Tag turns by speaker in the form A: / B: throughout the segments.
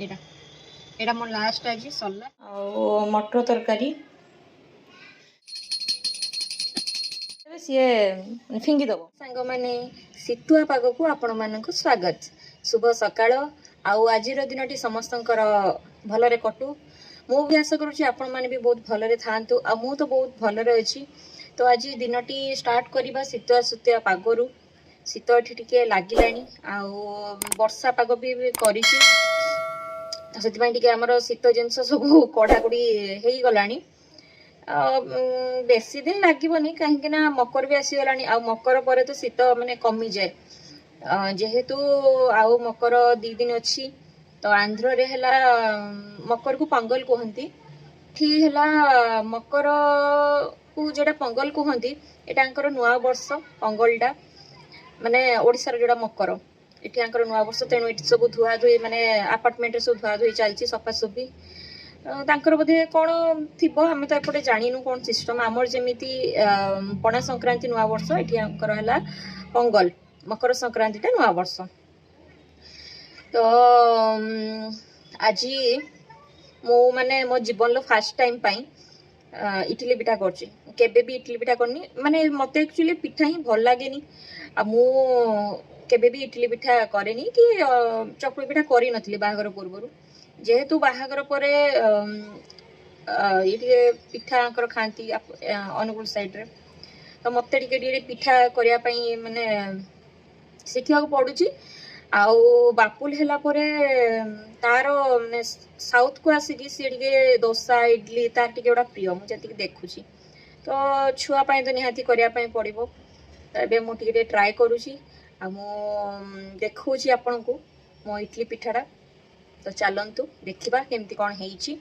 A: ଏଇଟା ଏଇଟା ମୋ ଲାଷ୍ଟ, ଆଜି ସରିଲା। ଆଉ ମଟର ତରକାରୀ ସିଏ ଫିଙ୍ଗିଦେବ। ସାଙ୍ଗମାନେ, ଶୀତୁଆ ପାଗକୁ ଆପଣମାନଙ୍କୁ ସ୍ୱାଗତ। ଶୁଭ ସକାଳ। ଆଉ ଆଜିର ଦିନଟି ସମସ୍ତଙ୍କର ଭଲରେ କଟୁ। ମୁଁ ବି ଆଶା କରୁଛି ଆପଣମାନେ ବି ବହୁତ ଭଲରେ ଥାଆନ୍ତୁ, ଆଉ ମୁଁ ତ ବହୁତ ଭଲରେ ଅଛି। ତ ଆଜି ଦିନଟି ଷ୍ଟାର୍ଟ କରିବା ଶୀତୁଆ ଶୀତୁଆ ପାଗରୁ। ଶୀତ ଏଠି ଟିକେ ଲାଗିଲାଣି ଆଉ ବର୍ଷା ପାଗ ବି କରିଛି, ତ ସେଥିପାଇଁ ଟିକେ ଆମର ଶୀତ ଜିନିଷ ସବୁ କଢ଼ାକଢ଼ି ହେଇଗଲାଣି। ବେଶୀ ଦିନ ଲାଗିବନି, କାହିଁକି ନା ମକର ବି ଆସିଗଲାଣି, ଆଉ ମକର ପରେ ତ ଶୀତ ମାନେ କମିଯାଏ। ଯେହେତୁ ଆଉ ମକର 2 ଦିନ ଅଛି, ତ ଆନ୍ଧ୍ରରେ ହେଲା ମକରକୁ ପଙ୍ଗଲ କୁହନ୍ତି। ଏଠି ହେଲା ମକରକୁ ଯୋଉଟା ପଙ୍ଗଲ କୁହନ୍ତି, ଏଇଟା ଆଙ୍କର ନୂଆ ବର୍ଷ। ପଙ୍ଗଲଟା ମାନେ ଓଡ଼ିଶାର ଯୋଉଟା ମକର, ଏଠି ଆଙ୍କର ନୂଆ ବର୍ଷ। ତେଣୁ ଏଠି ସବୁ ଧୁଆ ଧୁଇ, ମାନେ ଆପାର୍ଟମେଣ୍ଟରେ ସବୁ ଧୁଆ ଧୁଇ ଚାଲିଛି, ସଫାସୁଫି। ତାଙ୍କର ବୋଧେ କ'ଣ ଥିବ, ଆମେ ତ ଏପଟେ ଜାଣିନୁ କ'ଣ ସିଷ୍ଟମ। ଆମର ଯେମିତି ପଣା ସଂକ୍ରାନ୍ତି ନୂଆ ବର୍ଷ, ଏଠି ଆଙ୍କର ହେଲା ପଙ୍ଗଲ, ମକର ସଂକ୍ରାନ୍ତିଟା ନୂଆ ବର୍ଷ। ତ ଆଜି ମୁଁ ମାନେ ମୋ ଜୀବନର ଫାର୍ଷ୍ଟ ଟାଇମ୍ ପାଇଁ ଇଟିଲି ପିଠା କରୁଛି। କେବେ ବି ଇଟିଲି ପିଠା କରିନି। ମାନେ ମୋତେ ଆକ୍ଚୁଆଲି ପିଠା ହିଁ ଭଲ ଲାଗେନି, ଆଉ ମୁଁ କେବେ ବି ଇଟିଲି ପିଠା କରେନି କି ଚକୁଳି ପିଠା କରିନଥିଲି ବାହାଘର ପୂର୍ବରୁ। ଯେହେତୁ ବାହାଘର ପରେ ଇଏ ଟିକେ ପିଠା ଆଙ୍କର ଖାଆନ୍ତି ଅନୁଗୁଳ ସାଇଡ଼୍ରେ, ତ ମୋତେ ଟିକେ ଟିକେ ପିଠା କରିବା ପାଇଁ ମାନେ ଶିଖିବାକୁ ପଡୁଛି। ଆଉ ବାପୁଲ ହେଲା ପରେ ତାର ମାନେ ସାଉଥକୁ ଆସିକି ସିଏ ଟିକେ ଦୋସା, ଇଡଲି ତାର ଟିକେ ଗୋଟା ପ୍ରିୟ, ମୁଁ ଯେତିକି ଦେଖୁଛି। ତ ଛୁଆ ପାଇଁ ତ ନିହାତି କରିବା ପାଇଁ ପଡ଼ିବ। ତ ଏବେ ମୁଁ ଟିକେ ଟିକେ ଟ୍ରାଏ କରୁଛି, ଆଉ ମୁଁ ଦେଖଉଛି ଆପଣଙ୍କୁ ମୋ ଇଟଲି ପିଠାଟା। ତ ଚାଲନ୍ତୁ ଦେଖିବା କେମିତି କ'ଣ ହେଇଛି।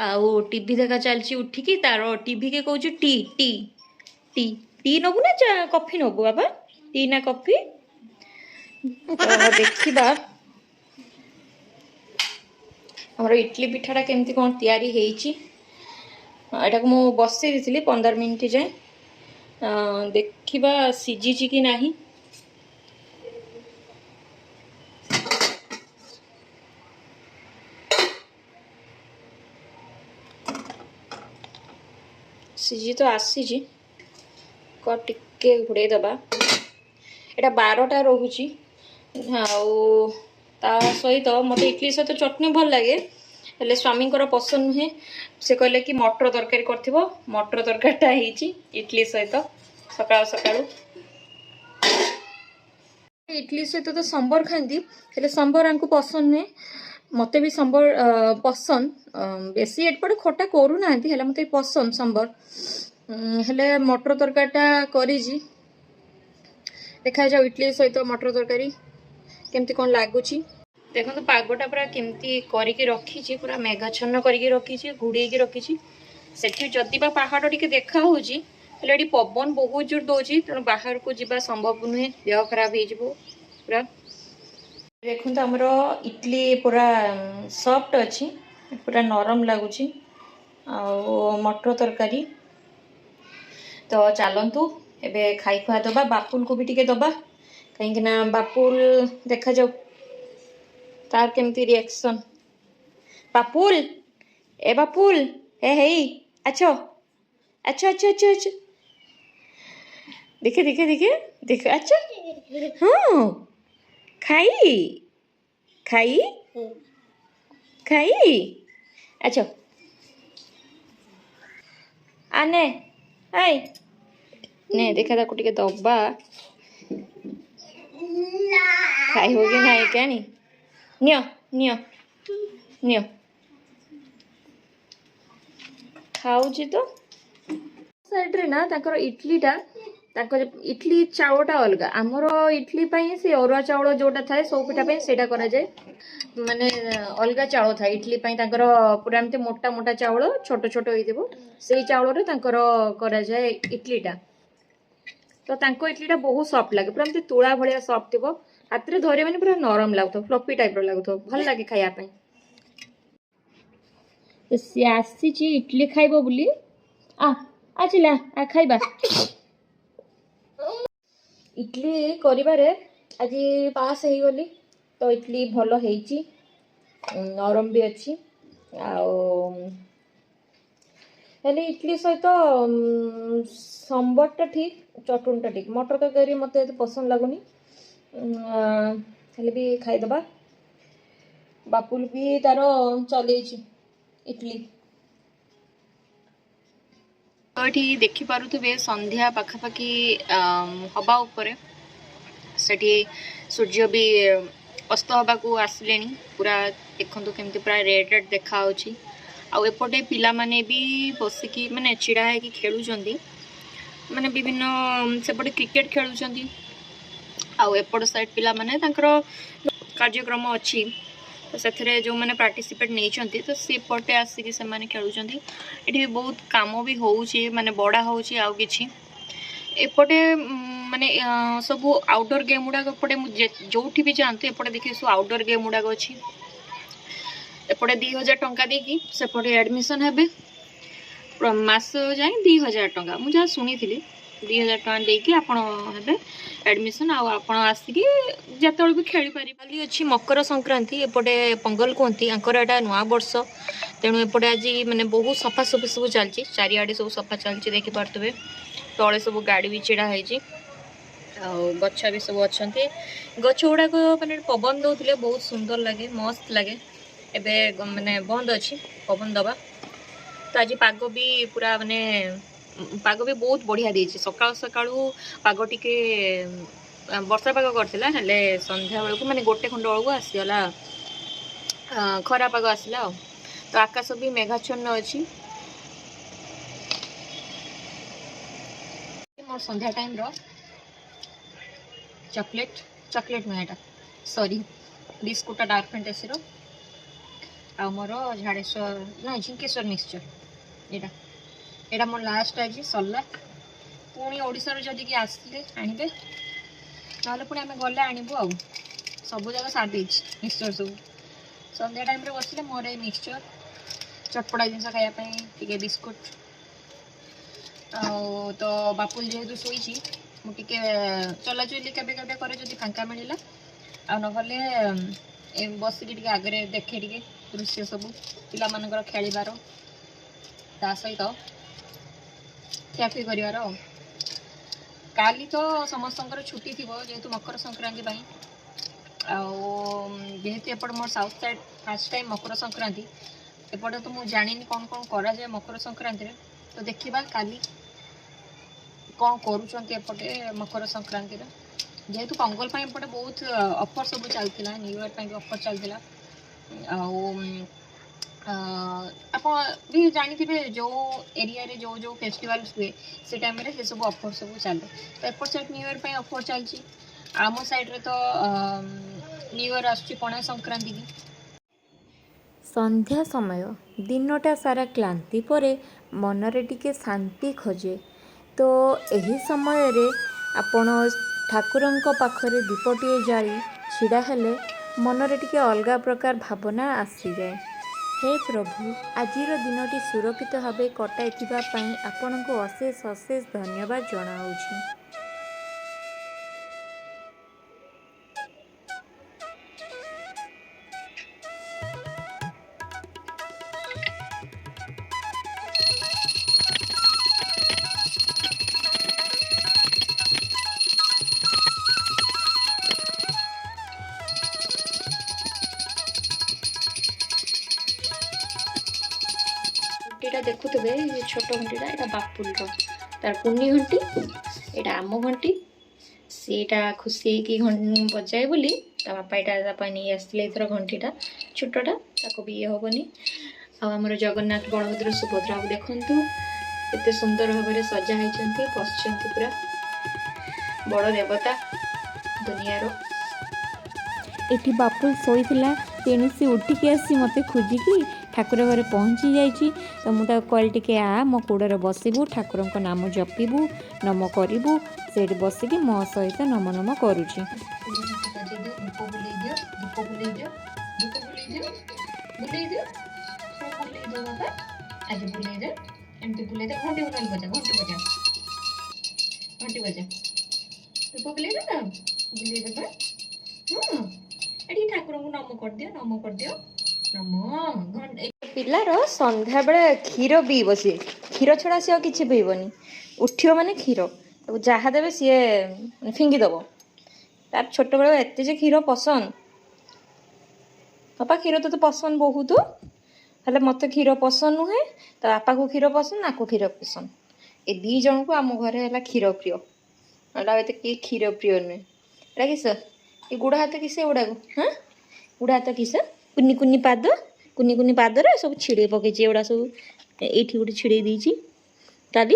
A: ଆଉ ଟିଭି ଦେଖା ଚାଲିଛି। ଉଠିକି ତାର ଟିଭି କେ କହୁଛି, ଟି ଟି ଟି ଟି ନବୁ ନା ଚା କଫି ନବୁ ବାବା? ଟି ନା କଫି? ତ ଦେଖିବା ଆମର ଇଟଲି ପିଠାଟା କେମିତି କ'ଣ ତିଆରି ହେଇଛି। ଏଟାକୁ ମୁଁ ବସେଇ ଦେଇଥିଲି 15 ମିନିଟ୍ ଯାଏଁ। ଦେଖିବା ସିଝିଛି କି ନାହିଁ। ସିଝି ତ ଆସିଛି, ଟିକେ ଘୋଡ଼େଇ ଦେବା। ଏଇଟା 12ଟା ରହୁଛି। ଆଉ ତା ସହିତ ମୋତେ ଇଟଲି ସହିତ ଚଟଣି ଭଲ ଲାଗେ, ହେଲେ ସ୍ୱାମୀଙ୍କର ପସନ୍ଦ ନୁହେଁ। ସେ କହିଲେ କି ମଟର ତରକାରୀ କରିଥିବ। ମଟର ତରକାରୀଟା ହେଇଛି ଇଟଲି ସହିତ। ସକାଳୁ ସକାଳୁ ଇଟଲି ସହିତ ତ ସମ୍ବର ଖାଆନ୍ତି, ହେଲେ ସମ୍ବର ଆଙ୍କୁ ପସନ୍ଦ ନୁହେଁ। ମୋତେ ବି ସମ୍ବର ପସନ୍ଦ। ବେଶୀ ଏପଟେ ଖଟା କରୁନାହାନ୍ତି, ହେଲେ ମୋତେ ପସନ୍ଦ ସମ୍ବର। ହେଲେ ମଟର ତରକାରୀଟା କରିଛି। ଦେଖାଯାଉ ଇଟଲି ସହିତ ମଟର ତରକାରୀ କେମିତି କ'ଣ ଲାଗୁଛି। ଦେଖନ୍ତୁ, ପାଗଟା ପୁରା କେମିତି କରିକି ରଖିଛି, ପୁରା ମେଘାଚ୍ଛନ୍ନ କରିକି ରଖିଛି, ଘୋଡ଼େଇକି ରଖିଛି। ସେଠି ଯଦି ବା ପାହାଡ଼ ଟିକେ ଦେଖା ହେଉଛି, ହେଲେ ଏଠି ପବନ ବହୁତ ଜୋର ଦଉଛି, ତେଣୁ ବାହାରକୁ ଯିବା ସମ୍ଭବ ନୁହେଁ, ଦେହ ଖରାପ ହେଇଯିବ ପୁରା। ଦେଖନ୍ତୁ, ଆମର ଇଟଲି ପୁରା ସଫ୍ଟ ଅଛି, ପୁରା ନରମ ଲାଗୁଛି, ଆଉ ମଟର ତରକାରୀ। ତ ଚାଲନ୍ତୁ ଏବେ ଖାଇ ଖୁଆ ଦେବା। ବାପୁଲକୁ ବି ଟିକେ ଦେବା, କାହିଁକି ନା ବାପୁଲ, ଦେଖାଯାଉ ତାର କେମିତି ରିଆକ୍ସନ୍। ବାପୁଲ, ଏ ବାପୁଲ, ଏ ହେଇ, ଆଛ ଆଚ୍ଛା ଆଚ୍ଛା ଆଚ୍ଛା ଆଚ୍ଛା, ଦେଖେ ଦେଖେ ଦେଖେ ଦେଖେ, ଆଚ୍ଛା, ହଁ, ଖାଇ ଖାଇ ଖାଇ, ଆଚ୍ଛା, ଆ ନେ, I ନେ। ଦେଖା, ତାକୁ ଟିକେ ଦବା, ଖାଇବ କି ନାହିଁ କେଜାଣି। ନିଅ ନିଅ ନିଅ। ଖାଉଛି ତ। ସାଇଡ଼୍ରେ ନା ତାଙ୍କର ଇଟଲିଟା, ତାଙ୍କର ଇଟଲି ଚାଉଳଟା ଅଲଗା। ଆମର ଇଟଲି ପାଇଁ ସେ ଅରୁଆ ଚାଉଳ ଯୋଉଟା ଥାଏ, ସବୁ ପିଠା ପାଇଁ ସେଇଟା କରାଯାଏ, ମାନେ ଅଲଗା ଚାଉଳ ଥାଏ ଇଟଲି ପାଇଁ। ତାଙ୍କର ପୁରା ଏମିତି ମୋଟା ମୋଟା ଚାଉଳ, ଛୋଟ ଛୋଟ ହେଇଥିବ, ସେଇ ଚାଉଳରେ ତାଙ୍କର କରାଯାଏ ଇଟଲିଟା। ତ ତାଙ୍କ ଇଟଲିଟା ବହୁତ ସଫ୍ଟ ଲାଗେ, ପୁରା ଏମିତି ତୁଳା ଭଳିଆ ସଫ୍ଟ ଥିବ, ହାତରେ ଧରିବ ମାନେ ପୁରା ନରମ ଲାଗୁଥିବ, ଫ୍ଲଫି ଟାଇପର ଲାଗୁଥିବ, ଭଲ ଲାଗେ ଖାଇବା ପାଇଁ। ତ ସିଏ ଆସିଛି ଇଟଲି ଖାଇବ ବୋଲି। ଆ ଆସିଲା, ଆ ଖାଇବା। ଇଟଲି କରିବାରେ ଆଜି ପାସ୍ ହେଇଗଲି। ତ ଇଟଲି ଭଲ ହେଇଛି, ନରମ ବି ଅଛି। ଆଉ ହେଲେ ଇଟଲି ସହିତ ସମ୍ବରଟା ଠିକ୍, ଚଟୁଣିଟା ଠିକ୍। ମଟର ତରକାରୀ ମୋତେ ଏତେ ପସନ୍ଦ ଲାଗୁନି, ହେଲେ ବି ଖାଇଦେବା। ବାପୁଲ ବି ତାର ଚଲେଇଛି ଇଟଲି। ତ ଏଠି ଦେଖିପାରୁଥିବେ ସନ୍ଧ୍ୟା ପାଖାପାଖି ହବା ଉପରେ, ସେଠି ସୂର୍ଯ୍ୟ ବି ଅସ୍ତ ହବାକୁ ଆସିଲେଣି। ପୁରା ଦେଖନ୍ତୁ କେମିତି ପୁରା ରେଡ୍ ରେଡ୍ ଦେଖାହେଉଛି। ଆଉ ଏପଟେ ପିଲାମାନେ ବି ବସିକି ମାନେ ଛିଡ଼ା ହେଇକି ଖେଳୁଛନ୍ତି, ମାନେ ବିଭିନ୍ନ ସେପଟେ କ୍ରିକେଟ ଖେଳୁଛନ୍ତି। ଆଉ ଏପଟ ସାଇଡ୍ ପିଲାମାନେ ତାଙ୍କର କାର୍ଯ୍ୟକ୍ରମ ଅଛି, ତ ସେଥିରେ ଯେଉଁମାନେ ପାର୍ଟିସିପେଟ୍ ନେଇଛନ୍ତି ତ ସେପଟେ ଆସିକି ସେମାନେ ଖେଳୁଛନ୍ତି। ଏଠି ବି ବହୁତ କାମ ବି ହେଉଛି, ମାନେ ବଡ଼ା ହେଉଛି। ଆଉ କିଛି ଏପଟେ ମାନେ ସବୁ ଆଉଟଡୋର୍ ଗେମ୍ ଗୁଡ଼ାକ ଏପଟେ, ମୁଁ ଯେଉଁଠି ବି ଯାଆନ୍ତୁ ଏପଟେ ଦେଖିବେ ସବୁ ଆଉଟଡୋର୍ ଗେମ୍ ଗୁଡ଼ାକ ଅଛି। ଏପଟେ 2000 ଟଙ୍କା ଦେଇକି ସେପଟେ ଆଡ଼ମିସନ୍ ହେବେ ମାସ ଯାଏଁ 2000 ଟଙ୍କା, ମୁଁ ଯାହା ଶୁଣିଥିଲି 2000 ଟଙ୍କା ଦେଇକି ଆପଣ ହେବେ ଆଡ଼ମିସନ୍। ଆଉ ଆପଣ ଆସିକି ଯେତେବେଳେ ବି ଖେଳିପାରିବେ। କାଲି ଅଛି ମକର ସଂକ୍ରାନ୍ତି, ଏପଟେ ପୋଙ୍ଗଲ କୁହନ୍ତି, ଆଙ୍କର ଏଇଟା ନୂଆ ବର୍ଷ। ତେଣୁ ଏପଟେ ଆଜି ମାନେ ବହୁତ ସଫାସଫି ସବୁ ଚାଲିଛି, ଚାରିଆଡ଼େ ସବୁ ସଫା ଚାଲିଛି, ଦେଖିପାରୁଥିବେ। ତଳେ ସବୁ ଗାଡ଼ି ବି ଛିଡ଼ା ହେଇଛି ଆଉ ଗଛ ବି ସବୁ ଅଛନ୍ତି। ଗଛ ଗୁଡ଼ାକ ମାନେ ପବନ ଦେଉଥିଲେ ବହୁତ ସୁନ୍ଦର ଲାଗେ, ମସ୍ତ ଲାଗେ। ଏବେ ମାନେ ବନ୍ଦ ଅଛି ପବନ ଦେବା। ତ ଆଜି ପାଗ ବି ପୁରା ମାନେ ପାଗ ବି ବହୁତ ବଢ଼ିଆ ଦେଇଛି। ସକାଳୁ ସକାଳୁ ପାଗ ଟିକେ ବର୍ଷା ପାଗ କରିଥିଲା, ହେଲେ ସନ୍ଧ୍ୟା ବେଳକୁ ମାନେ ଗୋଟେ ଖଣ୍ଡ ବେଳକୁ ଆସିଗଲା ଖରା ପାଗ ଆସିଲା। ଆଉ ତ ଆକାଶ ବି ମେଘାଚ୍ଛନ୍ନ ଅଛି। ମୋର ସନ୍ଧ୍ୟା ଟାଇମ୍ର ଚକୋଲେଟ୍, ଚକୋଲେଟ୍ ନୁହେଁ ଏଇଟା, ସରି, ବିସ୍କୁଟଟା ଡାର୍କ ଫ୍ୟାଣ୍ଟାସିର। ଆଉ ମୋର ଝାଡ଼େଶ୍ୱର ନା ଝିଙ୍କେଶ୍ୱର ମିକ୍ସଚର୍, ଏଇଟା ଏଇଟା ମୋର ଲାଷ୍ଟ ଆଜି ସରିଲା। ପୁଣି ଓଡ଼ିଶାରୁ ଯଦି କିଏ ଆସିଲେ ଆଣିବେ, ନହେଲେ ପୁଣି ଆମେ ଗଲେ ଆଣିବୁ। ଆଉ ସବୁ ଜାଗା ସାରି ଦେଇଛି ମିକ୍ସଚର୍ ସବୁ। ସନ୍ଧ୍ୟା ଟାଇମ୍ରେ ବସିଲେ ମୋର ଏଇ ମିକ୍ସଚର୍, ଚଟପଟା ଜିନିଷ ଖାଇବା ପାଇଁ ଟିକେ ବିସ୍କୁଟ। ଆଉ ତ ବାପୁଲ ଯେହେତୁ ଶୋଇଛି, ମୁଁ ଟିକେ ଚଲାଚୁଲି କେବେ କେବେ କରେ ଯଦି ଫାଙ୍କା ମିଳିଲା, ଆଉ ନହେଲେ ବସିକି ଟିକେ ଆଗରେ ଦେଖେ ଟିକେ ଦୃଶ୍ୟ ସବୁ ପିଲାମାନଙ୍କର ଖେଳିବାର, ତା ସହିତ ଖିଆଖୁଇ କରିବାର। ଆଉ କାଲି ତ ସମସ୍ତଙ୍କର ଛୁଟି ଥିବ ଯେହେତୁ ମକର ସଂକ୍ରାନ୍ତି ପାଇଁ। ଆଉ ଯେହେତୁ ଏପଟେ ମୋର south side first time Makar Sankranti, ଏପଟେ ତ ମୁଁ ଜାଣିନି କ'ଣ କ'ଣ କରାଯାଏ ମକର ସଂକ୍ରାନ୍ତିରେ। ତ ଦେଖିବା କାଲି କ'ଣ କରୁଛନ୍ତି ଏପଟେ ମକର ସଂକ୍ରାନ୍ତିରେ। ଯେହେତୁ ପୋଙ୍ଗଲ ପାଇଁ ଏପଟେ ବହୁତ ଅଫର୍ ସବୁ ଚାଲିଥିଲା, ନ୍ୟୁ ଇୟର୍ ପାଇଁ ବି ଅଫର୍ ଚାଲିଥିଲା। ଆଉ ଆପଣ ବି ଜାଣିଥିବେ ଯେଉଁ ଏରିଆରେ ଯେଉଁ ଯେଉଁ ଫେଷ୍ଟିଭାଲ୍ସ ହୁଏ ସେ ଟାଇମ୍ରେ ସେସବୁ ଅଫର୍ ସବୁ ଚାଲେ। ତ ଏପଟ ସାଇଡ଼୍ ନ୍ୟୁ ଇୟର୍ ପାଇଁ ଅଫର୍ ଚାଲିଛି, ଆମ ସାଇଡ଼୍ରେ ତ ନ୍ୟୁ ଇୟର୍ ଆସୁଛି ପଣା ସଂକ୍ରାନ୍ତିକି।
B: ସନ୍ଧ୍ୟା ସମୟ, ଦିନଟା ସାରା କ୍ଳାନ୍ତି ପରେ ମନରେ ଟିକେ ଶାନ୍ତି ଖୋଜେ। ତ ଏହି ସମୟରେ ଆପଣ ଠାକୁରଙ୍କ ପାଖରେ ଦୀପଟିଏ ଜାଳି ଛିଡ଼ା ହେଲେ ମନରେ ଟିକେ ଅଲଗା ପ୍ରକାର ଭାବନା ଆସିଯାଏ। ହେ ପ୍ରଭୁ, ଆଜିର ଦିନଟି ସୁରକ୍ଷିତ ଭାବେ କଟାଇଥିବା ପାଇଁ ଆପଣଙ୍କୁ ଅଶେଷ ଅଶେଷ ଧନ୍ୟବାଦ ଜଣାଉଛି।
A: ଘଣ୍ଟିଟା ଦେଖୁଥିବେ, ଏ ଛୋଟ ଘଣ୍ଟିଟା, ଏଇଟା ବାପୁଲର, ତାର କୁନି ଘଣ୍ଟି। ଏଇଟା ଆମ ଘଣ୍ଟି। ସେଇଟା ଖୁସି ହେଇକି ବଜାଏ ବୋଲି ତା ବାପା ଏଇଟା ତା ପାଇଁ ନେଇ ଆସିଥିଲେ ଏଥର ଘଣ୍ଟିଟା ଛୋଟଟା, ତାକୁ ବି ଇଏ ହେବନି। ଆଉ ଆମର ଜଗନ୍ନାଥ, ବଳଭଦ୍ର, ସୁଭଦ୍ରାକୁ ଦେଖନ୍ତୁ କେତେ ସୁନ୍ଦର ଭାବରେ ସଜା ହେଇଛନ୍ତି, ବସିଛନ୍ତି ପୁରା ବଡ଼ ଦେବତା ଦୁନିଆର।
B: ଏଠି ବାପୁଲ ଶୋଇଥିଲା, ତେଣୁ ସେ ଉଠିକି ଆସି ମୋତେ ଖୋଜିକି ଠାକୁର ଘରେ ପହଞ୍ଚି ଯାଇଛି। ତ ମୁଁ ତାକୁ କହିଲି ଟିକେ ଆ ମୋ କୋଡ଼ରେ ବସିବୁ, ଠାକୁରଙ୍କ ନାମ ଜପିବୁ, ନମ କରିବୁ। ସେଇଠି ବସିକି ମୋ ସହିତ ନମ ନମ କରୁଛି।
A: ଧୂପ ବୁଲେଇ ଦିଅ, ଧୂପ ବୁଲେଇ ଦିଅ, ଧୂପ ବୁଲେଇ ଦିଅ, ବୁଲେଇ ଦିଅ, ସବୁ ବୁଲେଇ ଦିଅ ବାବା। ଆଜି ବୁଲେଇ ଦେ, ଏମିତି ବୁଲେଇ ଦେ। ଘଣ୍ଟି ବୁଲେଇ ବଜା, ଘଣ୍ଟି ବଜା, ଘଣ୍ଟି ବଜା। ଧୂପ ବୁଲେଇ ଦେ ନା, ବୁଲେଇ ଦେବା। ହଁ, ଏଠି ଠାକୁରଙ୍କୁ ନମ କରିଦିଅ, ନମ କରିଦିଅ, ନମ। ପିଲାର ସନ୍ଧ୍ୟାବେଳେ କ୍ଷୀର ପିଇବ ସିଏ। କ୍ଷୀର ଛଡ଼ା ସିଏ ଆଉ କିଛି ପିଇବନି। ଉଠିବ ମାନେ କ୍ଷୀର। ତାକୁ ଯାହା ଦେବେ ସିଏ ଫିଙ୍ଗିଦବ। ତାର ଛୋଟବେଳ ଏତେ ଯେ କ୍ଷୀର ପସନ୍ଦ। ବାପା, କ୍ଷୀର ତୋତେ ପସନ୍ଦ ବହୁତ, ହେଲେ ମୋତେ କ୍ଷୀର ପସନ୍ଦ ନୁହେଁ। ତା ବାପାକୁ କ୍ଷୀର ପସନ୍ଦ, ଆକୁ କ୍ଷୀର ପସନ୍ଦ। ଏ ଦି ଜଣଙ୍କୁ ଆମ ଘରେ ହେଲା କ୍ଷୀର ପ୍ରିୟ। ଏଇଟା ଏତେ କିଏ କ୍ଷୀର ପ୍ରିୟ ନୁହେଁ। ଏଇଟା କିସ? ଏ ଗୁଡ଼ ହାତ କିସ ଏଗୁଡ଼ାକ? ହଁ, ଗୁଡ଼ ହାତ କିସ? କୁନି କୁନି ପାଦ, କୁନି କୁନି ପାଦରେ ସବୁ ଛିଡ଼େଇ ପକେଇଛି ଏଗୁଡ଼ା ସବୁ। ଏଇଠି ଗୋଟେ ଛିଡ଼େଇ ଦେଇଛି କାଲି,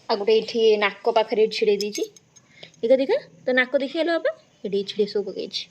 A: ଆଉ ଗୋଟେ ଏଇଠି ନାକ ପାଖରେ ଛିଡ଼େଇ ଦେଇଛି। ଦେଖ ଦେଖ, ତୋ ନାକ ଦେଖିଗଲ ବାପା। ଏଠି ଛିଡ଼େଇ ସବୁ ପକେଇଛି।